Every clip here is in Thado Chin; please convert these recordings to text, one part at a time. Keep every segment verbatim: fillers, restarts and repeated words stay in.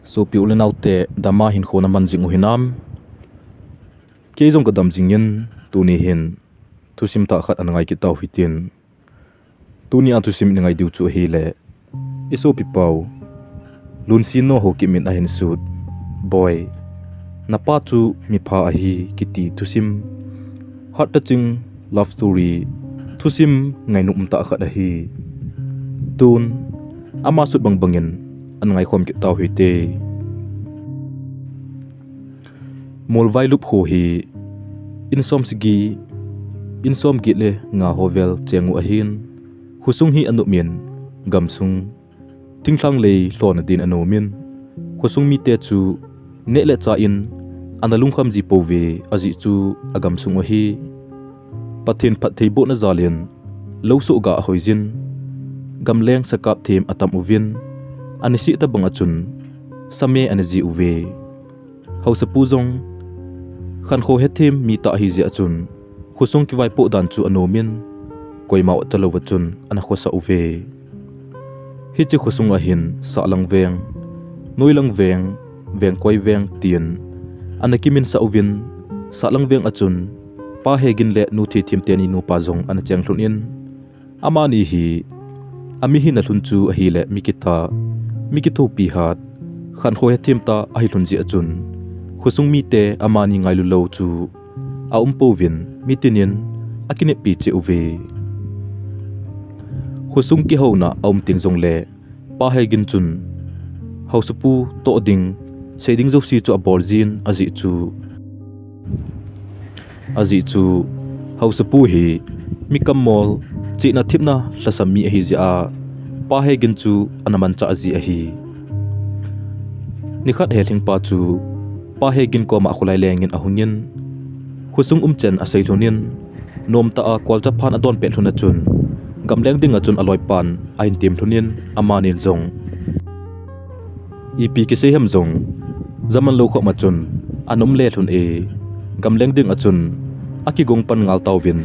Sopi u le naute, dam a hinkho naman jing u hinam? Kei jong kadam jingin, tuni hin thusim tah khat ana ngai kit tau hitin. Tuni a thusim ina ngai diu chu ahile, i sopipa u Lunsinno Haokip in ahin sut, Boi, napa chu mipha ahi, kiti thusim. Heart touching love story, thusim ngainom tah khat ahi. Tun, ama sut bangbangin ana ngaikhom kit tau hite. Molvailup kho hi in somsagi, in somget le nga ho vel cheng u ahin, khosung hi anop in, gamsung thinglhang lei lhona din anom in, khosung mite chu neh le chah in ana lungkham ji pouve, ajeh chu agamsung u ahi. Pathen phattheibohna jal in lou soh ga ahoi jin, gamleng sakap them atam uvin, anisih tobang a chun same ana ji uve. Haosapu jong khankho hethem mi tah ahi jeh a chun, khosung kivaipoh dan chu anom in, koima otcha louva chun ana khosah uve. Hiche khosung a hin Sahlang veng, Noilang veng, Vengkoi veng tin ana kiminsah uvin, Sahlang veng a chun Pa Hegin le Nu Theithem teni nupa jong ana cheng lhon in, amani hi amihin a lhun chu ahile mi kitha, mi kithopi hat, khankho hethem tah ahi lhon jeh a chun, khosung mite amani ngailu lou chu aum pouvin, mitin in akineppi cheh uve. Khosung kihouna aum teng jongle, Pa Hegin chun haosapu toh ding, sei ding jouse chu abol jin, ajeh chu, ajeh chu haosapu hi mi kammol, chihna thepna lhasam mi ahi jeh a, Pa Hegin chu ana manchah ji ahi. Nikhat Helhingpa chu Pa Hegin koma kholai lengin ahungin, khosung umchen asei lhonin, nomtah a kolcha phan adon pet lhon a chun, gamleng dinga chun aloipan ahin tem lhonin, amanin jong ipi kisei ham jong, jaman lou khop ma chun ana um le lhon e. Gamleng dinga chun akigong pan ngal tauvin,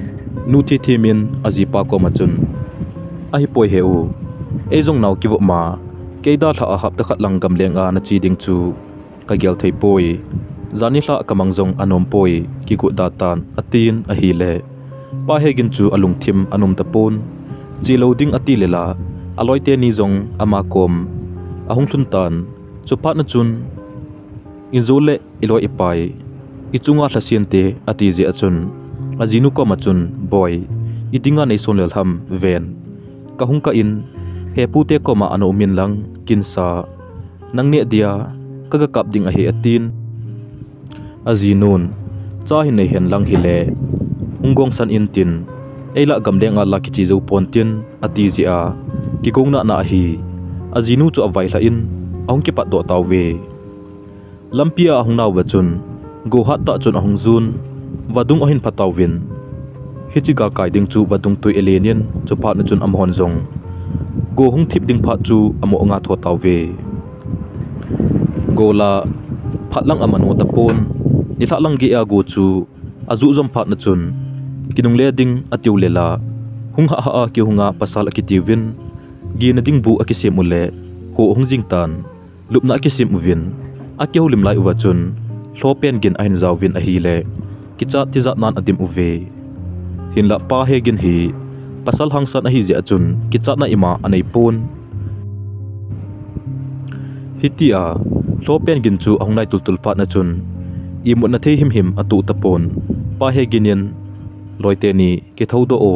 Nu Theithem in ajipa koma chun, ahipoi he u, ei jong nao kivop ma, kei dalhah a hapta khat lang gamleng a nache ding chu kagel thei poi. Jan nilhah kamang jong anom poi, kigot da tan, atin ahile, Pa Hegin chu alungthim anom tapon, che lou ding ati lela, aloi teni jong ama kom ahung lhun tan. Chuphat na chun, ijo le iloi ipai, ichunga lhasente ati jeh a chun, ajinu koma chun, Boi, idinga neison lel ham ven. Kahung kah in, hepute koma ana um in lang, kinsa, nang neh dia kaga kap ding ahi, atin. Ajinun, cha hin nei hen lang hile, hung gongsan intin, eilah gamleng a la kiche jou pontin, ati jeh a, kigong nahna ahi. Ajinu chu availhah in, ahung kipatdoh tauve. Lampi a ahung nauva chun, go hattah chun ahung jun, vadung ahin pha tauvin. Hiche galkai ding chu vadung twi alen in, chuphat na chun amahon jong go hung thip ding phat chu amo anga tho tauve. Go la phat lang amano tapon, nilhah lang geiya go chu aju jom phat na chun, kinungle ding atiu lela, hung hahhah a kihunga pasal akitiuvin, gina ding bu akisem ule, kho ahung jing tan. Lupna akisem uvin, akihoulim lai uva chun, lhopen gin ahin jaovin ahile, kichat tijat nan adim uve. Hinlah Pa Hegin hi pasal hangsan ahi jeh a chun, kichatna ima aneipon. Hitia lhopen gin chu ahung nai tultul phat na chun, imutna thei himhim atoh tapon. Pa Hegin in, Loi teni, kithoudoh o,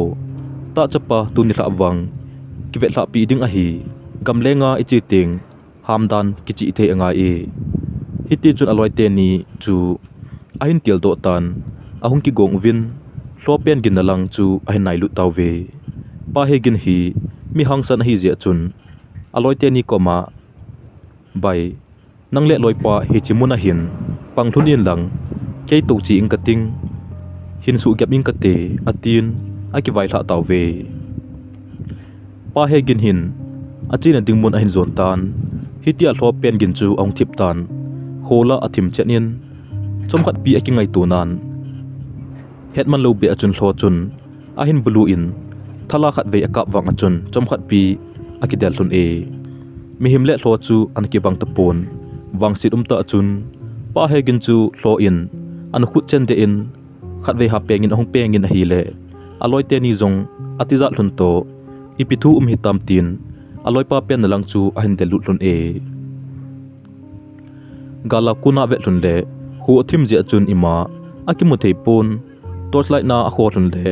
tahchapa tuni lhah vang kivetlhahpi ding ahi, gamlenga iche teng, hamdan kichih thei angai e. Hitichun aloi teni chu ahin tildoh tan, ahung kigong uvin, lhopen ginna lang chu ahin nailut tauve. Pa Hegin hi mi hangsan ahi jeh a chun, aloi teni koma, Bai, nang le loipa hiche muna hin panglhun inlang, kei touche ing kating, hin suhgep ing kate, atin, akivailhah tauve. Pa Hegin hin achena ding mun ahin jon tan, hitia lhopen gin chu ahung thip tan, khola athim chet in, chomkhatpi akingaito nan, hetman lou beh a chun lho chun ahin bulu in, thala khatvei akap vang a chun chomkhatpi akidel lhon e. Mihem le lho chu ana kibang tapon, Vangset umtah chun Pa Hegin chu lhoh in, ana khut chen deh in, khatvei ha pengin ahung pengin ahile, aloi teni jong atijat lhon toh, ipi thu um hitam tin, aloipa penna lang chu ahin del lut lhon e. Gal a kona vet lhon le, kho athim jeh a chun ima akimu thei pon, torchlight na akho lhon le,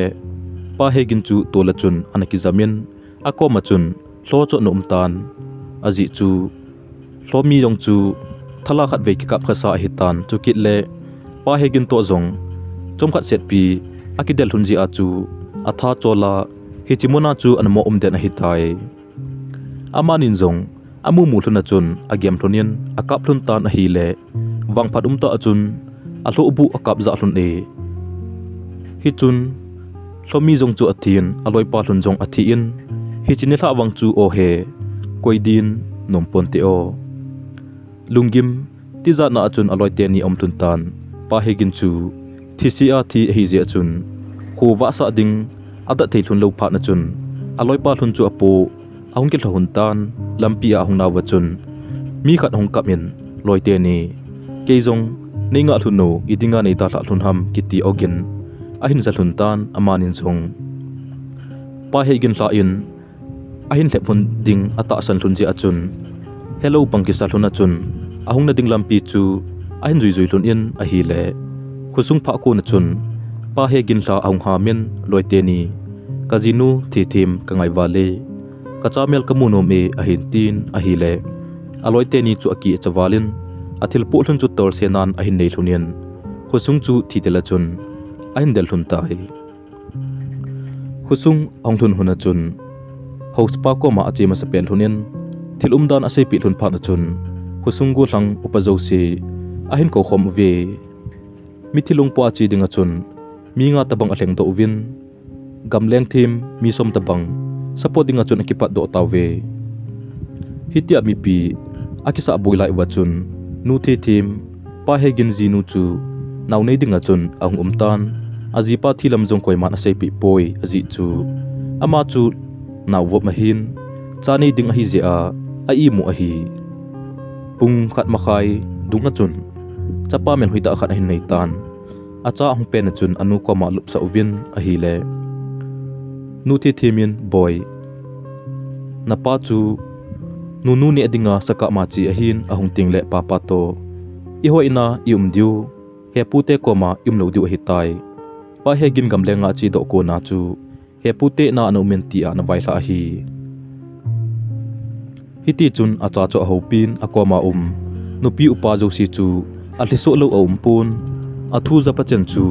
Pa Hegin chu tol a chun ana kijam in, akoma chun lhoh chotna um tan. Ajeh chu, lhoh mi jong chu thala khatvei kikap khasa ahitan, chukit le Pa Hegin toh jong chomkhat setpi akidel lhon jeh a chu atha chol a, hiche muna chu ana mo um den ahitai. Amanin jong amu mu lhon a chun agem lhon in akap lhon tan ahile, vangphat umtah a chun alhoh bu akap jah lhon e. Hichun lhoh mi jong chu athin, aloipa lhon jong athi in, hiche nilhah vang chu o he, koi din nom ponte o. Lunggim tijatna a chun aloi teni aum lhon tan. Pa Hegin chu thise a thi ahi jeh a chun, kho vahsah ding adah thei lhon lou phat a chun, aloipa lhon chu apoh, ahung kilha lhon tan. Lampi a ahung nauva chun, mi khat ahung kap in, loi teni, kei jong nei ngah lhon u, idinga nei dalhah lhon ham, kiti ogin ahin ja lhon tan. Amanin jong Pa Hegin lhah in ahin lhep lhon ding atahsan lhon jeh a chun, helou bang kisa lhon a chun, ahung na ding lampi chu ahin juijui lhon in ahile, khosung phah kon a chun Pa Hegin lha ahung ham in, loi teni, kajinu Thethim kangai val e, kacha mel kamu nom e, ahin tin ahile, aloi teni chu akicha val in, athilpoh lhon chu tolse nan ahin nei lhon in, khosung chu thitel a chun ahin del lhon tai. Khosung ahung lhun lhon a chun, haosapu koma ache masapen lhon in, thil umdan aseipeh lhon phat a chun, khosung gollhang upa jouse ahin koukhom uve. Mithi lungpo a che ding a chun, mi nga tobang alhengdoh uvin, gamleng them mi som tobang support dinga chun akipatdoh tauve. Hitia mipi akisah boi lai uva chun, Nu Thethim, Pa Hegin jinu chu nao nei dinga chun ahung um tan, ajipa thi lam jong koiman aseipeh poi, ajeh chu ama chu nao vop ahin, cha nei ding ahi jeh a a-imu ahi. Pung khat makhai dung a chun chapa melhoi tah khat ahin nei tan. Acha ahung pen a chun anu koma alupsah uvin ahile, Nu Thethim in, Boi, napa chu nunu neh dinga sakah ma che ahin, ahung tengle papa toh ihoi na i um diu, hepute koma i um lou diu ahitai. Pa Hegin gamlenga achedoh kona chu hepute na ana um in tia ana vailhah ahi. Hitichun acha chu ahoupin akoma um nupi upa jouse chu alhisoh lou aumpon, athu japachen chu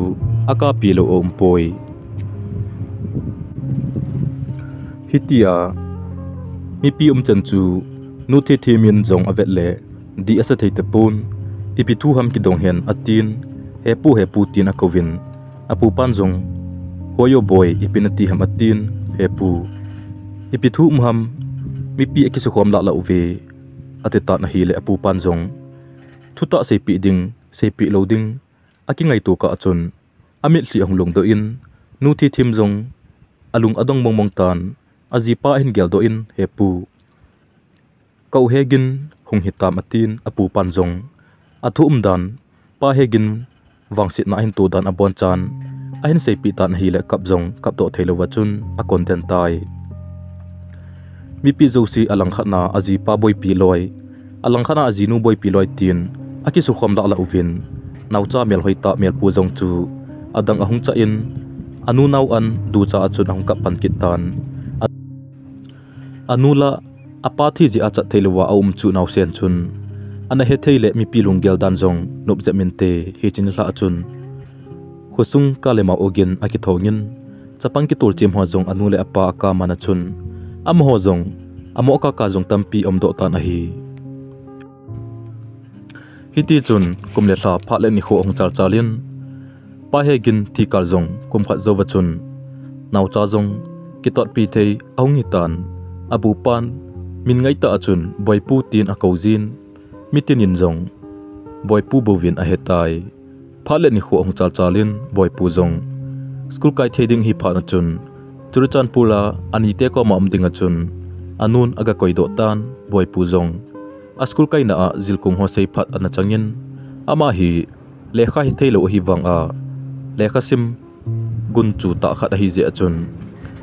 akapi lou aumpoi. Hitia mipi umchan chu Nu Thethim in jong avetle, dih asa thei tapon, ipi thu ham kidong hen atin, hepu, hepu tin akouvin, apupan jong, Hoi o boi, ipi nati ham atin, hepu, ipi thu um ham, mipi akisukhom lahlah uve, atitan ahile apupan jong, thutah seipeh ding, seipeh lou ding akingaito kah a chun, amitlhi ahung longdoh in, Nu Thethim jong alung adong mongmong tan, ajipa ahin geldoh in, Hepu, ka u Hegin hung hitam, atin, apupan jong athu umdan, Pa Hegin vangsetna ahin todan abonchan ahin seipeh tan ahile kap jong kapdoh theilouva chun akon den tai. Mipi jouse alangkhatna ajipa boipi loi, alangkhatna ajinu boipi loi tin akisukhom lahlah uvin, naocha melhoi tah melpu jong chu adang ahung chah in, anu nao an ducha a chun ahung kap pan kit tan. Anu lah apa thi jeh a chat theilouva aum chu naosen chun ana hethei le mipi lunggel dan jong nop jep inte, hiche nilhah a chun khosung kah le mao ogin akithongin, chapang kitolchem ho jong anu le apa akam ana chun, amaho jong amo kaka jong tampi aumdoh tan ahi. Hitichun kum le lha, phat le nikho ahung chalchal in, Pa Hegin thikal jong kum khat jouva chun naocha jong kitotpi thei ahung hitan, apupan min ngaitah a chun Boipu tin akoujin, mitinin jong Boipu bouvin ahetai. Phat le nikho ahung chalchal in Boipu jong school kai thei ding ahi phat a chun Churachandpur a anite koma um dinga chun anun agakoidoh tan, Boipu jong a school kaina a jilkung ho seiphat ana changin, ama hi lekha hitheilou ahi vang a, lekha sim gun chu tah khat ahi jeh a chun,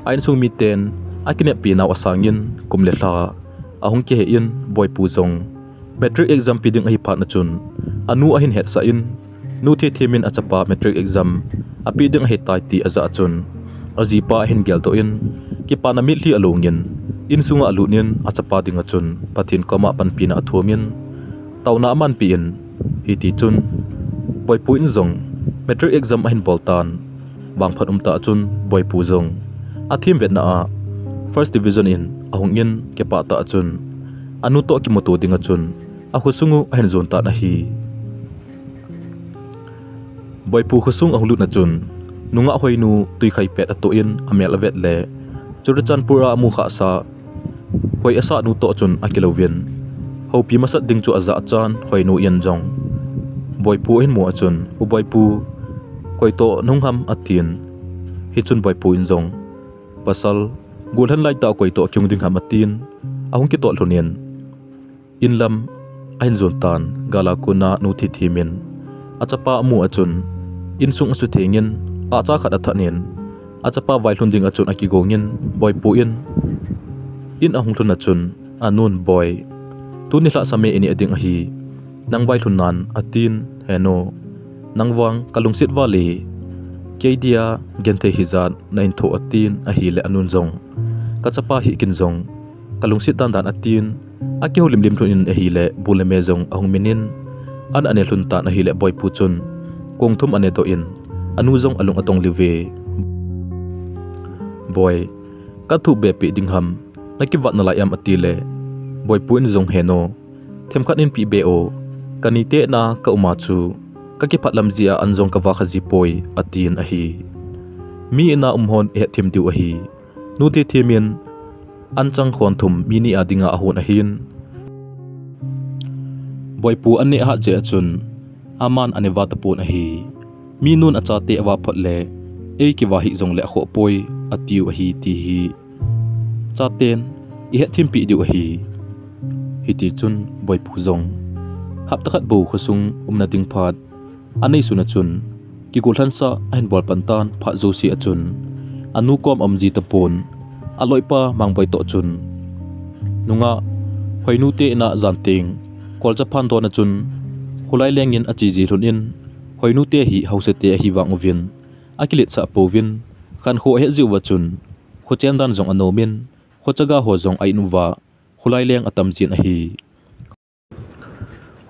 a insung miten akineppi nau asangin kum le lha ahung kihe in, Boipu jong matric exam pe ding ahi phat na chun, anu ahin hetsah in, nu thithem in achapa matric exam ape ding ahitai ti ajah a chun, ajipa ahin geldoh in, kipana mitlhi alungin, insunga alut in achapa dinga chun Pathen koma panpina athum in, taona amanpi in, hiti chun, Boipu in jong matric exam ahin bol tan, vangphat umtah chun Boipu jong athem vetna a first division in ahung in, kipah tah chun, anu toh kimuto dinga chun, akhosung u ahin jon tan ahi. Boipu khosung ahung lutna chun, nungah Hoinu tuikhai pet atoh in amel avet le, Churachandpur a amu khahsa hoi asah nu toh chun akilouvin, houpi masat ding chu ajah chan Hoinu in jong Boipu ahin mu a chun, U Boipu, koi toh nahung ham atin. Hichun Boipu in jong, pasal, golhang laitah koi toh kihung ding ham atin, ahung kitoh lhon in, inlam ahin jon tan, gal a kona nu thithem in achapa amu a chun, insung asutheng in, ahcha khat athat in, achapa vailhun dinga chun akigong in, Boipu in, in ahung lhun a chun, anun, Boi, tuni lhasam e ineh ding ahi, nang vailhun nan atin, Henu, nang vang kalungset val e, kei dia genthei hijat nahin thoh atin ahile anun jong, kachapa hi kin jong kalungset dandan atin, akihoulim lim lhon in ahile bu le me jong ahung min in, an ane lhon tan ahile Boipu chun kong thum ane doh in, anu jong alung adong liuve. Boi, kathuhbe peh ding ham, nakivat nalai am atile, Boipu in jong, Henu, themkhat in pehbe o, kanite na kauma chu kakiphat lam jeh a an jong kava kha jipoi atin ahi. Mi ina um hon ihet them diu ahi. Nu thithem in an chang khon thum mi ni a dinga ahon ahin, Boipu an neh hat jeh a chun aman ane va tapon ahi. Mi nun achate ava phot le, ei kiva hih jongle akhoh poi atiu ahi ti hi chaten ihet thempeh diu ahi. Hiti chun Boipu jong hapta khat bou khosung umna ding phat anei sun a chun, kigolhansah ahin bol pan tan phat jouse a chun, anu kom aum ji tapon, aloipa Mangboi toh chun, nungah Hoinu te ina jan teng kolcha phan don a chun, kholai leng in ache ji lhon in, Hoinu te hi haosa te ahi vang uvin, akiletsah pouvin, khankho ahet jeh uva chun, khochen dan jong anom in, khochaga ho jong a in uva kholai leng atam jin ahi.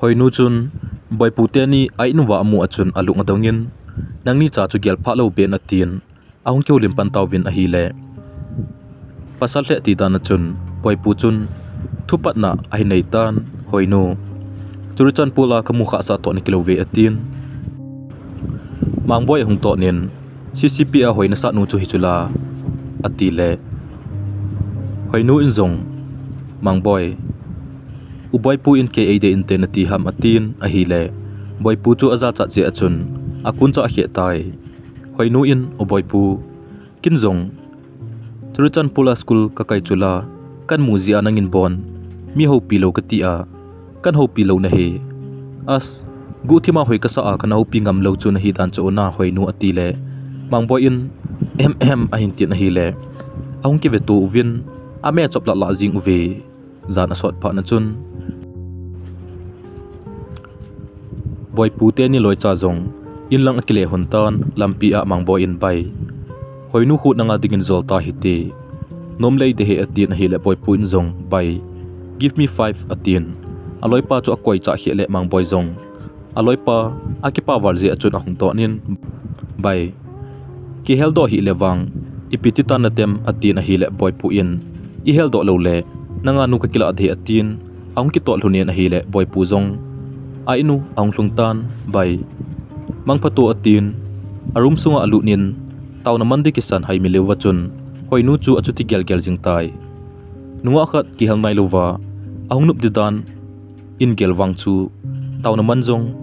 Hoinu chun Boipu teni a in uva amu a chun alung adong in, nangni cha chu gel phah lou ben atin, ahung kihoulim pan tauvin ahile, pasal lheh ti dan a chun Boipu chun thupatna ahin nei tan, Hoinu, Churachandpur a kamu khahsa toh nakilouve atin. Mangboi ahung toh in, C C P a hoi nasat nu chu hichu la, atile, Hoinu in jong, Mangboi, U Boipu in kei eidei inte nati ham atin ahile, Boipu chu ajachat jeh a chun akun cha akheh tai. Hoinu in, U Boipu, kin jong Churachandpur a school kakai chu la, kamu jeh a nangin bon mi houpi lou kati a, kan houpi lou nahi. As, guhthima hoi kasa a kana houpi ngam lou chu nahi dan chu na Hoinu atile, Mangboi in, em em ahin tin ahile, ahung kiveto uvin, ame chop lah lah jing uve. Jan asot phat na chun, Boipu teni loicha jong inlang akile lhon tan, lampi a Mangboi in, Bai, Hoinu khu nanga dingin jol ta hite, nom lei ding ahi atin ahile Boipu in jong, Bai, give me five atin, aloipa chu akoi chah kheh le Mangboi jong aloipa akipa val jeh a chun ahung toh in, Bai, kiheldoh hih le vang, ipi ti tan natem atin ahile Boipu in, iheldoh lou le nanga nu kakilah ding atin, ahung kitoh lhon in ahile Boipu jong a in u ahung lhung tan, Bai, mangpha to atin, a room sunga alut in, taona man ding kisan haimil leuva chun, Hoinu chu achuti gel gel jing tai. Nungah khat kihel nai louva ahung nop ding dan in gel vang chu, taona man jong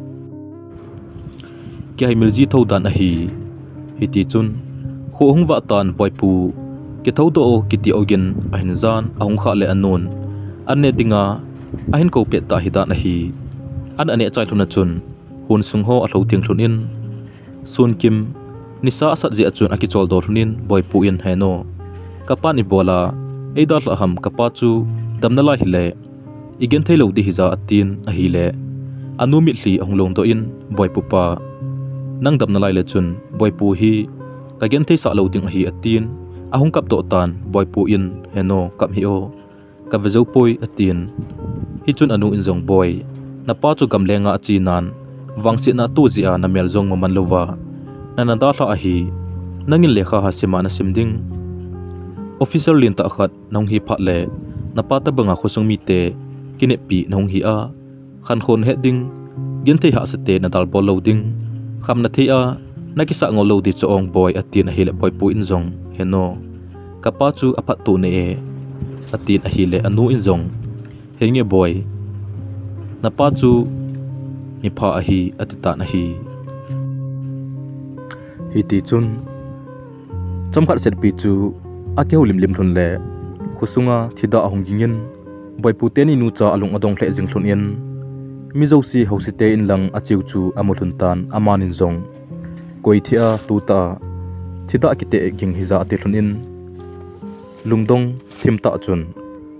kihaimil ji tho dan ahi. Hiti chun, kho ahung vah tan Boipu, kithoudoh o kiti ogin ahin jan, ahung khah le anun an ne dinga ahin kou pet ta hidan ahi. An aneh chai lhun achun, hun sung ho alhou theng lhun in, sun kim, nisa asat jeh achun akichol do lhun in, Boipu in, "Heno, kapan ibol a, eidalhah ham, kapa chu damna lai hile, igen thei lou di hija," atin ahile, anu mitlhi ahung long doh in, "Boipu pa, nang damna lai le chun, Boipu hi kagen thei sah lou ding ahi," atin, ahung kap doh tan, Boipu in, "Heno, kap hih o, kave jou poi," atin. Hichun anu in jong, "Boi, napa chu gamleng a ache nan, vangsetna atoh jeh a namel jong muman louva nana dalhah ahi, nangin lekha ha sim a nasim ding. Officer lentah khat nahung hi phat le, napa tobang a khosung mite kineppi nahung hi a, khankho nahet ding, genthei hahsa te nadalbol lou ding, kham nathei a, nakisah ngol lou di chu ong Boi," atin ahile Boipu in jong, "Heno, kapa chu aphat toh nai e," atin ahile anu in jong, "Henge Boi, napa chu mipha ahi," ati tan ahi. Hiti chun, chomkhat setpi chu akihou limlim lhun le, khosunga thida ahung ging in, Boipu teni nucha alung adong lheh jing lhun in, mi jouse house te in lang acheu chu amu lhun tan, amanin jong, "Koi thi a, tuta thida kite ging hija," ati lhun in, lungdong thim tah chun,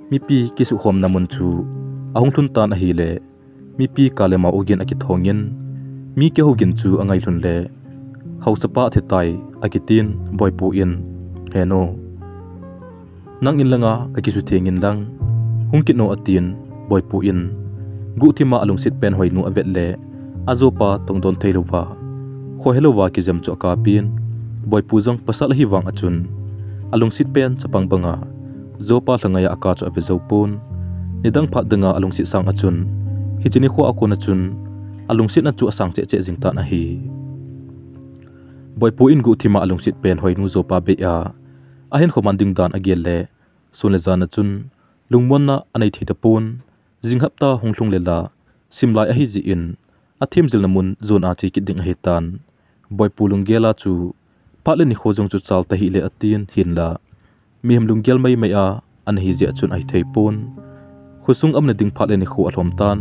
mipi kisukhomna mun chu ahung lhun tan ahile, mipi kale ma ugin akithong in, mi kihou gin chu angai lhun le, "Hausapa athi tai," akitin, Boipu in, "Heno, nang in langa kakisutheng in lang, hung kit no," atin, Boipu in guhthima alungset pen Hoinu avet le, ajopa tongdon thei louva, khohe louva kijem chu akap in, Boipu jong pasal ahi vang achun, alungset pen chapang banga jopa lhangai a akap chu ave jou pon. Nidang phat dinga alungset sang achun, hiche nikho a kon achun, alungsetna chu asang cheh cheh jing tan ahi. Boipu in guhthima alungset pen Hoinu jopa bei a, ahinkho man ding dan agel le, sun le jan achun, lungmonna anei thei tapon, jing hapta hung lhung le la, simlai ahi jeh in, athemjilna mun jon a che kit ding ahi tan. Boipu lunggel a chu, phat le nikho jong chu chal tahih le atin hinla, mihem lunggel mai mai a ana hi jeh chun ahi thei pon. Khosung aumna ding phat le nikho alhom tan,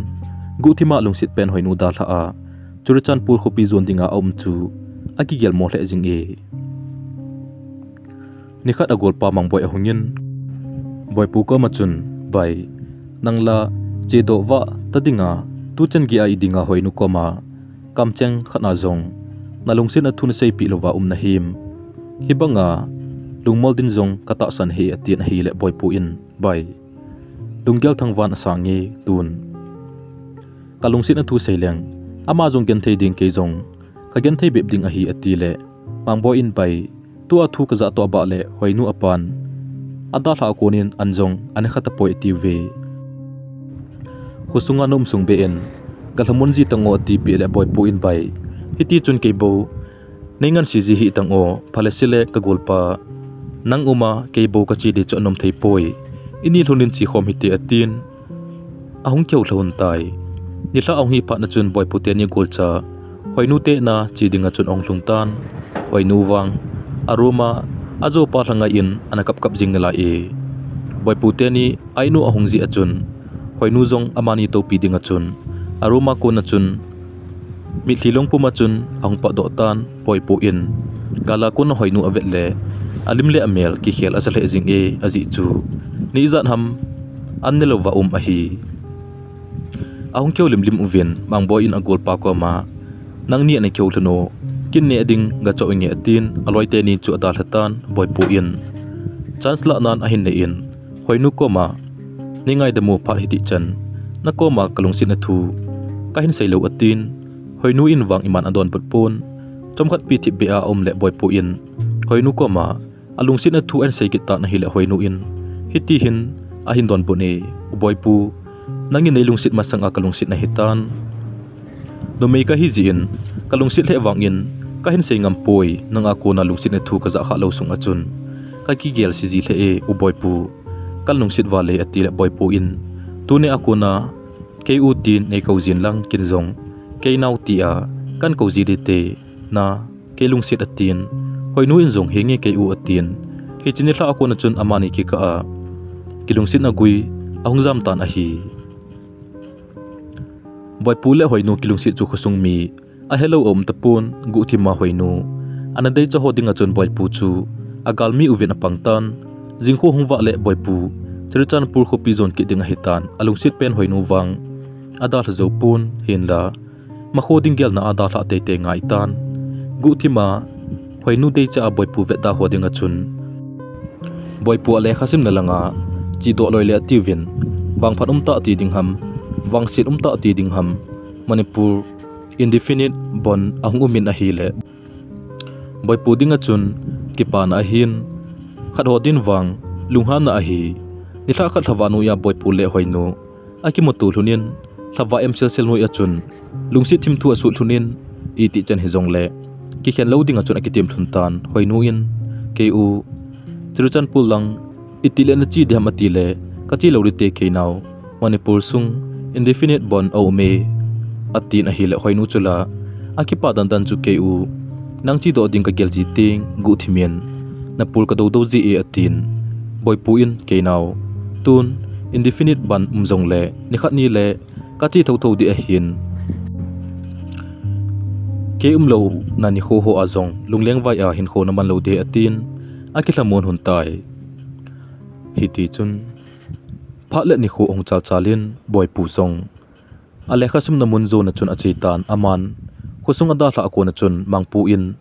guhthima lungset pen Hoinu dalhah a, Churachandpur khopi jon dinga aum chu, akigel mo lheh jing e. Nikhat agolpa Mangboi ahung in, Boipu koma chun, "Bai, nang la chedoh vah ta dinga, tuchan geiya idinga Hoinu koma, kamcheng khat na jong, nalungsetna thu naseipeh louva um nahim. Hibanga lungmol din jong katahsan e," atin ahile Boipu in, "Bai, lunggel thangvah asang e tun. Kalungsetna thu seileng, ama jong genthei ding kei jong kagenthei bep ding ahi," atile, Mangboi in, "Bai, tua thu kajah toh bah le Hoinu apan adalhah a konin an jong ana khat apoi," atiuve. "Khosunga naum sung beh in, galhamon ji tang o," atipeh le Boipu in, "Bai, hiti chun kei bou nei ngansi ji hih tang o, phale sele kagolpa, nang uma kei bou kache di chu anom thei poi. Ini lhun in chekhom hite," atin, ahung kihou lhahun tai. Nilhah ahung hi phat na chun Boipu teni golcha Hoinu te in a che dinga chun ahung lhung tan. Hoinu vang a room a ajopa lhangai in ana kapkap jing nalai e. Boipu teni a inu ahung jeh a chun, Hoinu jong amani toupi dinga chun, a room a kon a chun, mitlhi lungpum a chun ahung potdoh tan, Boipu in, gal a kon a Hoinu avet le, alim le amel kikhel aja lheh jing e, ajeh chu, ni ijat ham an ne louva um ahi. Ahung kihou limlim uvin, Mangboi in agolpa koma, "Nangni ana kihou lhon o, kin neh ding gachoh inge," atin, aloi teni chu adalha tan, Boipu in, chance lah nan ahin nei in, Hoinu koma, "Nei ngaidam o, phat hiti chan, nakoma kalungsetna thu kahin sei lou," atin, Hoinu in vang iman adonbut pon, chomkhat pi thipbeh a aum le Boipu in, Hoinu koma, alungsetna thu ahin sei kit tan ahile Hoinu in, hiti hin ahin donbut e, "U Boipu, nangin nei lungset masanga kalungset nahi tan. Numei kahi jeh in, kalungset lheh vangin, kahin sei ngam poi, nanga kona lungsetna thu kajah khah lou sung a chun, kakigel se ji lheh e, U Boipu, kalungset val e," atile Boipu in, "Tuni a kona, kei u tin nei kou jin lang, kin jong, kei nao tia, kan kou ji dite, na, kei lungset," atin. Hoinu in jong, "Henge kei u," atin. Hiche nilhah a kon a chun amani kikah a kilungsetna gui ahung jam tan ahi. Boipu le Hoinu kilungset chu khosung mi ahelou aum tapon, guhthima Hoinu ana deicha ho dinga chun Boipu chu agalmi uvin apang tan. Jingkho hung vah le Boipu Churachandpur khopi jon kit ding ahitan, alungset pen Hoinu vang adalha jou pon, hinla makho ding gelna adalhah teitei ngai tan. Guhthima Hoinu deicha a Boipu vetda ho dinga chun Boipu alekha simna langa chedoh loi le atiuvin, vangphat umtah ti ding ham, vangset umtah ti ding ham, Manipur indefinite bond ahung umin ahile Boipu dinga chun kipana ahin, khat ho din vang lunghanna ahi. Nilhah khat lhavah noiya Boipu le Hoinu akimuto lhonin, lhavah em selsel noiya chun lungset thimthu asut lhonin, iti chan hijongle kikhen lou dinga chun akitem lhon tan. Hoinu in, kei u, Churachandpur lang itile nache diham atile, kache lou dite keinao, Manipur sung indefinite bond aume, atin ahile Hoinu chula akipa dandan chu, kei u, nang chedoh ding kagel ji teng guhthimin napul kadoudou ji e, atin. Boipu in, keinao, tun indefinite bond um jongle nikhat nile kache thouthou ding ahin, kei umlouna nikho hoa jong lungleng vai a hinkho naman lou ding, atin, akilhamon lhon tai. Hitichun phat le nikho ahung chalchalin Boipu jong alekha simna mun jona chun achetan, aman khosung adalhah a kona chun Mangpu in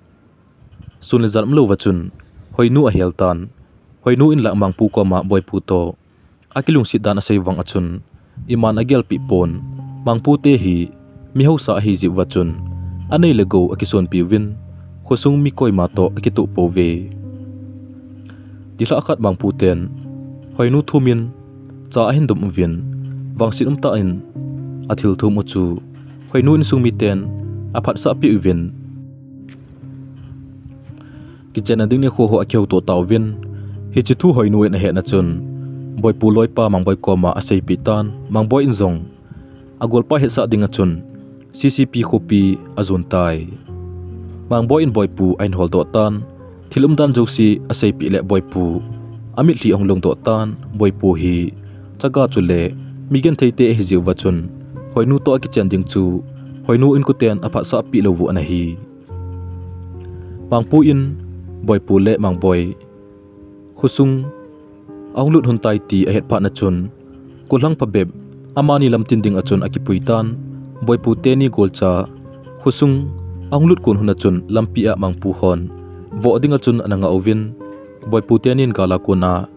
sun le jan umlouva chun Hoinu ahel tan. Hoinu in la Mangpu koma Boipu toh akilungset dan asei vang a chun iman agelpeh pon. Mangpu te hi mi haosa ahi jeh uva chun anei le gou akisonpi uvin, khosung mi koima toh akitoh pouve. Nilhah khat Mangpu ten Hoinu thumin cha ahin dom uvin, vangset umtah in athil thum u chu Hoinu insung miten aphatsahpeh uvin, kichenna ding nikho ho akihouto tauvin, hiche thu Hoinu in ahetna chun Boipu loipa Mangboi koma aseipeh tan. Mangboi in jong agolpa hetsah dinga chun C C P khopi ajon tai. Mangboi in Boipu ahin holdoh tan, thil umdan jouse aseipeh le Boipu amitlhi ahung longdoh tan. Boipu hi chaga chule mi genthei te ahi jeh uva chun Hoinu toh akichen ding chu Hoinu inkoten aphatsahpeh lou u ana hi. Mangpu in Boipu le Mangboi khosung ahung lut lhon tai ti ahet phat na chun, gollhang phabep amani lamtin dinga chun akipui tan. Boipu teni golcha khosung ahung lut kon lhon a chun lampi a Mangpu hon voh dinga chun ana ngah uvin, Boipu tenin gal a kona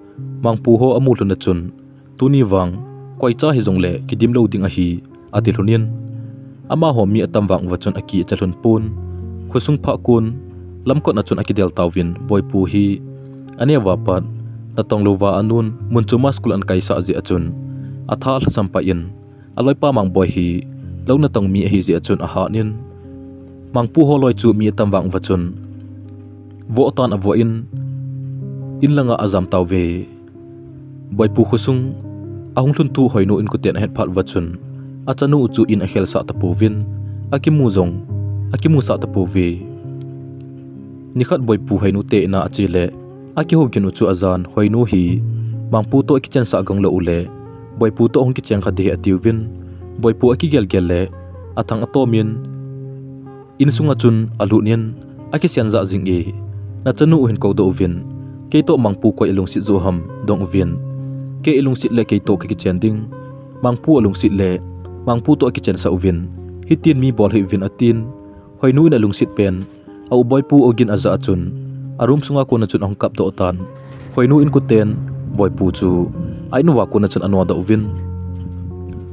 Mangpu ho amu lhon a chun, tuni vang koicha hijongle kidim lou ding ahi, ati lhonin, amaho mi atam vang uva chun aki acha lhon pon. Khosung phah kon lamkot a chun akidel tauvin, Boipu hi aneo a pat natong louva anun, mun choma school ana kaisah jeh a chun atha lhasam pah in, aloipa Mangboi hi lou natong mi ahi jeh a chun ahanin, Mangpu ho loi chu mi atam vang uva chun voh tan avoh in, in langa ajam tauve. Boipu khosung ahung lhun thu Hoinu inkoten ahet phat uva chun, achanu u chu in akhelsah tapouvin, akimu jong akimusah tapouve. Nikhat Boipu Hoinu te in a ache le, akihou gin u chu ajan Hoinu hi Mangpu toh akichensah gang lou u le, Boipu toh hung kicheng kha ding ahi atiuvin, Boipu akigelgel le, athang atomin, insunga chun alut in, akisen jah jing e, nachanu u hin koudoh uvin, keitoh Mangpu koi alungset joh ham dong uvin, kei alungset le keitoh kakichen ding, Mangpu alungset le Mangpu toh akichensah uvin, hitin mi bol hih uvin, atin. Hoinu in alungset pen a u Boipu ogin ajah a chun, a room sunga kona chun ahung kapdoh tan. Hoinu inkoten Boipu chu a in uva kona chun anodoh uvin,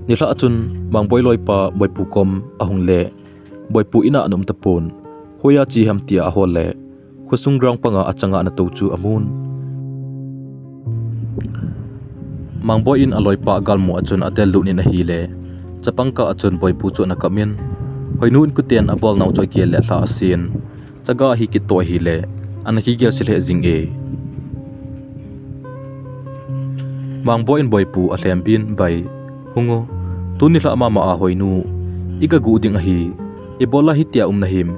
nilhah a chun Mangboi loipa Boipu kom ahung le, Boipu in a ana um tapon, hoiya che ham tia ahol le, khosung ground panga achanga ana tou chu amun. Mangboi in aloipa agalmu a chun adel lut in ahile, chapang kah a chun Boipu chu ana kamin, Hoinu inkoten abolnau chu agel le alha asen, chaga ahi kit toh ahile, ana kigel se lheh jing e. Mangboi in Boipu alhembin, Bai, hung o, tuni lhah mama a Hoinu iga guh ding ahi, ibola hitia um nahim,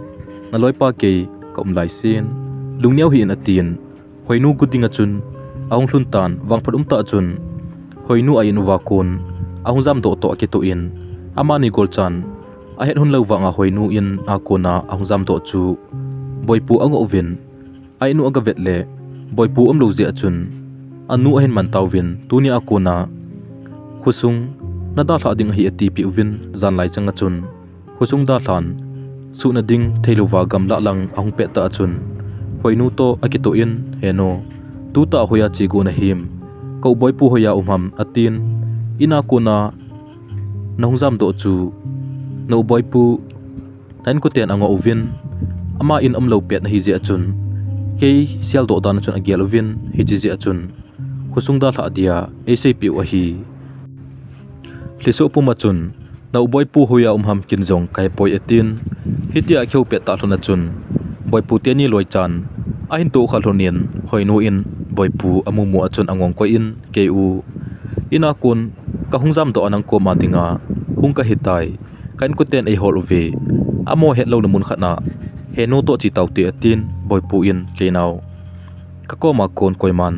naloipa kei kaum laisen, lungneo hih in, atin. Hoinu gu dinga chun ahung lhun tan, vangphat umtah chun Hoinu a in uva kon ahung jamdoh toh akitoh in, Amani golchan ahet lhon lou vanga Hoinu in a kona ahung jamdoh chu Boipu angoh uvin, a in u agavet le Boipu umlou jeh a chun, anu ahin man tauvin, tuni a kona khosung nadalhah ding ahi atipeh uvin, janlai chang a chun khosung dalhan suhna ding theilouva gamlah lang ahung pet tah a chun, Hoinu toh akitoh in, "Henu, tutah hoiya che gon nahim, ka u Boipu hoiya um ham?" atin, in a kona nahung jamdoh chu na u Boipu na inkoten angoh uvin, ama in umlou pet nahi jeh a chun, kei seldoh dan a chun agel uvin, hiche jeh a chun khosung dalhah dia eiseipeh u ahi. Lhisoh pum a chun, na u Boipu hoiya um ham ken jong kahepoi atin, hitia kihou pet tah lhon a chun, Boipu teni loichan ahin tohkha lhon in, Hoinu in Boipu amumu a chun angong koi in, "Kei u, in a kon kahung jamdoh a nang koma dinga hung kahitai, ka inkoten eihol uve, amaho hetlouna mun khat a Henu toh che taute," atin, Boipu in, "Kei nao, ka koma kon koiman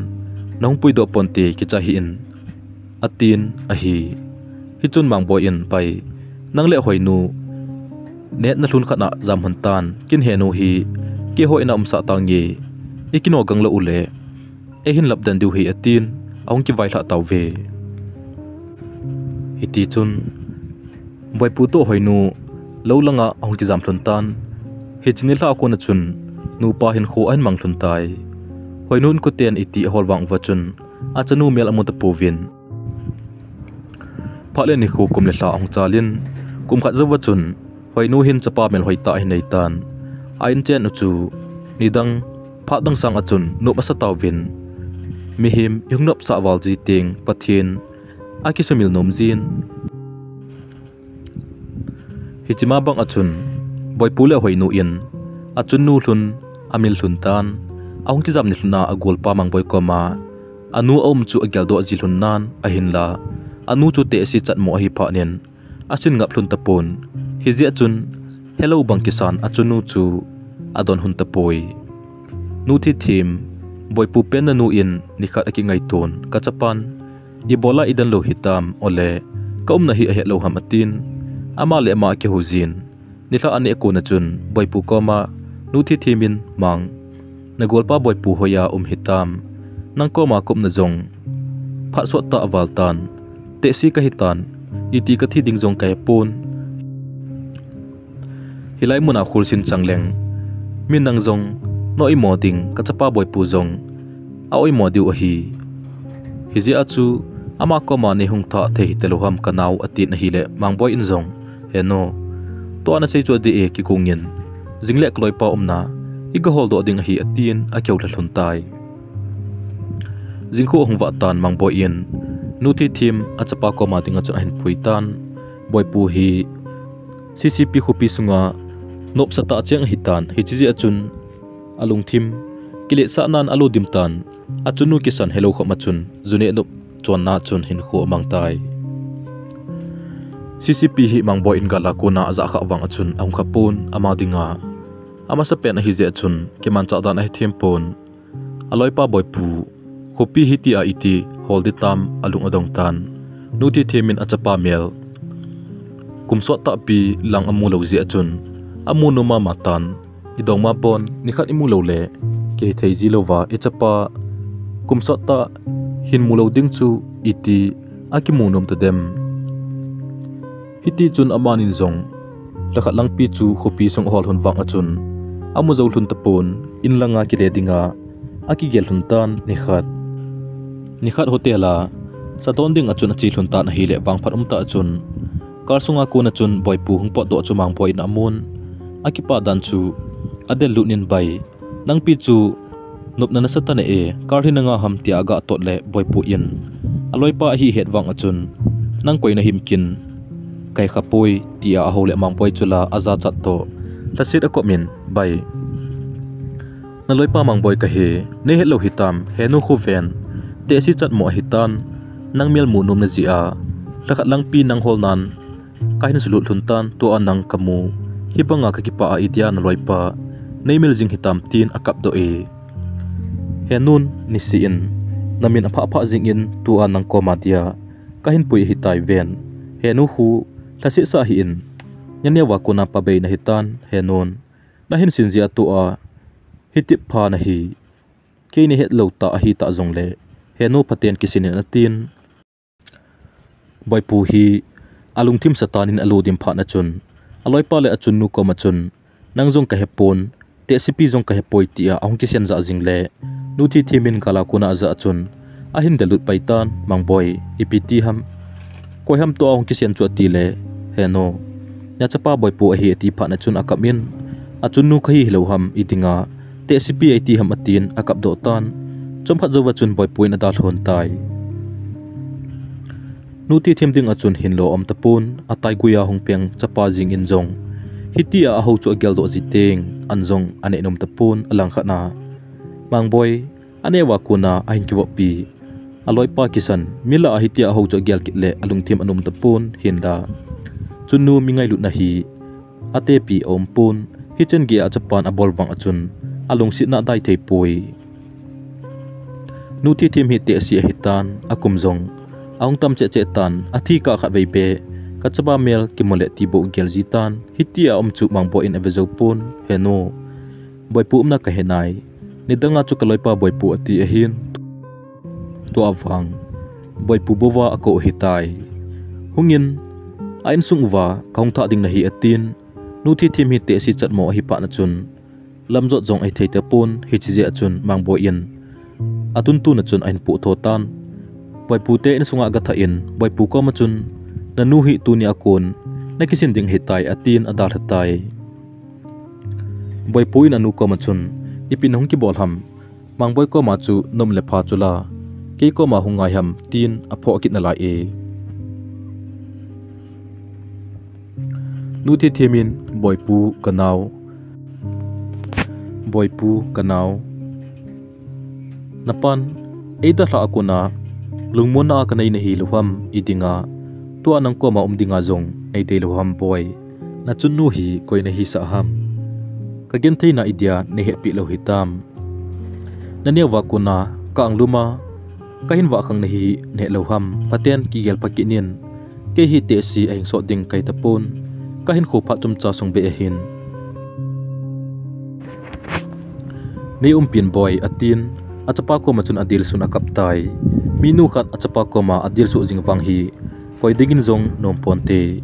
nahung puidoh ponte, kicha hih in," atin ahi. Hichun Mangboi in, "Bai, nang le Hoinu netna lhon khat a jam lhon tan, ken Henu hi keiho in a umsah tange, ikino gang lou ule eihin lap den diu ahi," atin, ahung kivailhah tauve. Hitichun Boipu toh Hoinu lou langa ahung kijam lhon tan. Hiche nilhah a kona chun nupa hinkho ahin mang lhon tai. Hoinu inkoten iti ahol vang uva chun achanu mel amu tapouvin. Phat le nikho kum le lha ahung chalin, kum khat jouva chun Hoinu hin chapa mel hoitah ahin neitan. A inchen u chu nidang phat dang sang a chun nop asa tauvin, mihem ihung nopsah val ji teng Pathen akisumil nom jin. Hichema bang a chun Boipu le Hoinu in achunnu lhon amil lhon tan, ahung kijam ni lhon a agolpa Mangboi koma anu aum chu ageldoh ji lhon nan ahinla, anu chu tehse chatmo ahi phatnin asin ngap lhon tapon, hijeh a chun helou bang kisan achunnu chu adon lhon tapoi. Nu thithem, Boipu pen nanu in nikhat akingaiton, "Ka chapan, ibola idon lou hitam, ole ka umna hi ahet lou ham?" atin, ama le ama akihou jin. Nilhah aneh a kona chun Boipu koma nu thithem in, "Mang, nagolpa Boipu hoiya um hitam, nang koma ka umna jong phat sot tah aval tan, tehse kahitan, iti kathi ding jong kahepon. Hilai muna kholsin chang leng, min nang jong na oimo ding, ka chapa Boipu jong aoimo diu ahi. Hijeh a chu ama koma neihung thah thei hitelou ham ka nao," atin ahile Mangboi in jong, "Henu, tua nasei chu adih e, kigong in, jing le kaloipa umna iga holdoh ding ahi," atin akihou lha lhon tai. Jingkho ahung vah tan Mangboi in nu thithem achapa koma dinga chun ahin pui tan. Boipu hi C C P khopi sunga nopsa tah cheng ahitan, hiche jeh a chun alungthim kiletsah nan alo dim tan, achunnu kisan helou khop a chun ju neh nop chonna chun hinkho amang tai. C C P hi Mangboi in gal a kona ajah khah vang a chun ahung khapon, ama dinga amasapen ahijeh a chun kimanchah dan ahithem pon. Aloipa Boipu, khopi hitia iti hol ding tam, alung adong tan. Nu thithem in achapa mel kum sot tahpi lang amu lou jeh a chun amu nom mama tan. Idong ma pon, nikhat imu lou le kihethei ji louva ichapa kum sot tah hin mu lou ding chu iti akimu nom tadem. Hitichun amanin jong lhakhat langpi chu khopi sung ahol lhon vang a chun amu jou lhon tapon, in langa kile dinga akigel lhon tan nikhat. Nikhat hotel a cha don ding a chun ache lhon tan ahile vangphat umtah a chun car sunga kona chun Boipu hung potdoh chu Mangboi in amun. Akipah dan chu adel lut in, "Bai, nangpi chu nopna nasa tane e, car hi nanga ham?" tia aga tot le Boipu in aloipa ahi het vang a chun, "Nang koi nahim ken kahe khapoi," tia ahou le Mangboi chu la ajachat toh lhaset akop in, "Bai, naloipa Mangboi kahi, neihet lou hitam, Henu khu ven, tehse chatmo ahitan, nang mel mu nom najeh a lhakhat langpi nang hol nan kahin sulut lhon tan, tua nang kamu, hibanga kakipah a idia naloipa neimil jing hitam," tin akapdoh e. Henun niseh in namin aphah phah jing in, "Tua nang koma dia kahin pui ahitai ven, Henu khu Lhasesa hih in, naneo a kona pabei nahitan, Henun. Nahin sin jeh a tua hitipha nahi. Kei nahet lou tah ahi tah jongle, Henu phaten kisin in atin. Boipu hi alungthim sa tan in alut in phat na chun, aloipa le achunnu koma chun, nang jong kahepon, tehsepi jong kahepoi tia ahung kisen jah jing le, Nu Thithem in gal a kona ajah chun, ahin delut pai tan, Mangboi, ipi ti ham. Koi ham tua ahung kisen chu ati le, Henu, nachapa Boipu ahi ati phat na chun akap in, achunnu kahi hilou ham, idinga tehsepi ahi ti ham atin akap doh tan. Chomkhat jouva chun Boipu in adalhon tai. Nu Thithem ding a chun hinlo aum tapon, ataigui a hung peng chapa jing in jong, hitia ahao chu agel doh ji teng, an jong aneh nom tapon, alangkhat na, Mangboi, aneo a kona ahin kivoppi. Aloipa kisan, mi lah a hitia ahao chu agel kit le alungthim anom tapon, hinla chunnu mi ngailut na hi atepi aum pon, hichen geiya achapan abol vang a chun, alungsetna adai thei poi. Nu Thithem hi tehse ahitan, akum jong ahung tam cheh cheh tan, athi kah khat vei beh, kachapa mel kimu le ti bou gel ji tan, hitia aum chu Mangboi in ave jou pon, Henu, Boipu umna kahe nai. Nidang a chu kaloipa Boipu ati ahin. Tua vang, Boipu bou a akou ahitai. Hung in, a insung uva kahung thah ding nahi atin. Nu Thithem hi tehse chatmo ahi phat na chun, lamjot jong ahi thei tapon, hiche jeh a chun Mangboi in atuntun a chun ahin puhtho tan. Boipu te insunga agathah in, Boipu koma chun, nanu hi tunia kon nakisin ding ahitai atin adalha tai. Boipu in anu koma chun, ipi nahung kibol ham, Mangboi koma chu nom le pha chu la, kei koma hung ngai ham, tin aphoh kit nalai e. Nu Thithem in, Boipu kanao. Boipu kanao. Napan, eidalhah a kona lungmonna a kanei nahi lou ham, idinga tua nang koma um dinga jong nei dei lou ham Boi. Nachunnu hi koi nahisah ham. Kagenthei na idia neihetpi lou hitam. Naneo a kona ka anglum a kahin vah khang nahi nahet lou ham. Phaten kigel pha kit in. Kei hi tehse ahing sot ding kahi tapon. Kahinkho phat chomcha sung beh ahin. Nei umpin Boi atin. Achapa koma chun adilsun akap tai. Minu khat achapa koma adilsu jing vang hi koi dingin jong nom ponte.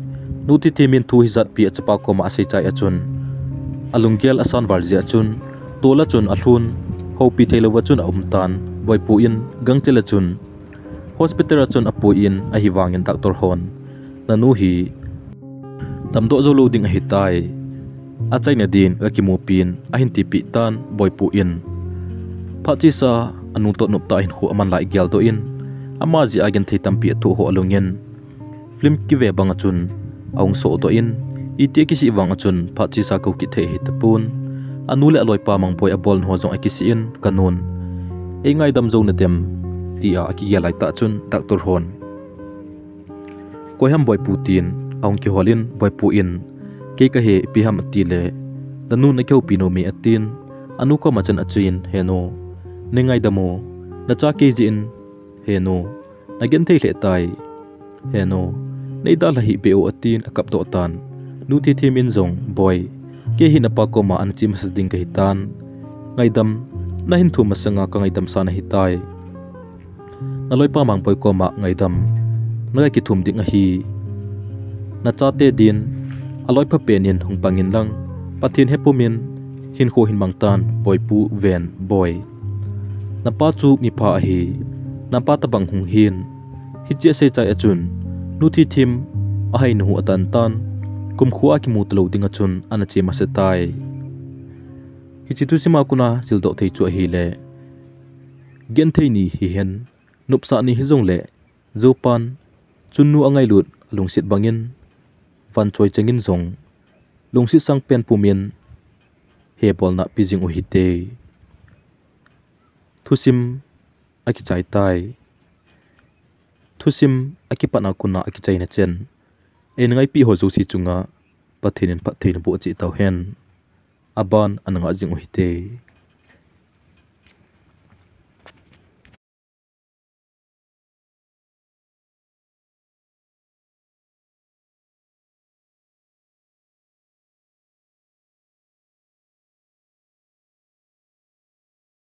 Nu Thithem in thu hijatpi achapa koma asei chai a chun, alunggel asan val jeh a chun, tol a chun alhun, houpi thei louva chun aum tan, Boipu in gangchel a chun, hospital a chun apui in ahivangin doctor hon, nanu hi damdoh jou lou ding ahitai. Achaina din kakimupin ahin tipeh tan, Boipu in phat chesa anu toh noptah a hinkho aman lai geldoh in, ama jeh a genthei tampi athoh ho alungin, film kive bang a chun ahung sohdoh in, iti akisih vang a chun phat chesa kou kit thei ahi tapon. Anu le aloipa Mangboi abolna ho jong akisih in, kanun, eingaidam jou nadem, tia akigel lai tah chun doctor hon, koi ham Boipu tin ahung kihol in, Boipu in, kei kahe, ipi ham ati le, nanun akihoupi nom e atin, anu koma chun achen, Henu, neingaidam o, nacha kei jeh in, Henu, nagenthei lheh tai. Henu, neidalha hih beh o atin akapdoh tan. Nu Thithem in jong, Boi, kei hi napa koma ana che masa ding kahitan. Ngaidam, nahin thum masanga kangaidam sa nahitai. Naloipa Mangboi koma ngaidam naga kithum ding ahi. Nachate din aloi phapen in hung pang inlang, Pathen hepumin hinkho hin mangtan, Boipu ven Boi. Napa chu mipha ahi, napa tobang hung hin. Hiche asei chai a chun, Nu Thithem ahainu hu atantan, kumkho a kimu talou ding a chun ana che masa tai. Hiche thusim a kona jildoh thei chu ahile, genthei ni hihen, nopsah ni hijongle, joupan, chunnu angailut alungset bangin, vanchoi chengin jong, lungset sangpen pumin, hebolna pe jing u hite. Thusim akichai tai. Thusim akipatna kona akichaina chen, eina ngaipi ho jouse chunga Pathen in phattheina boh cheh tauhen. Aban ana ngah jing u hite.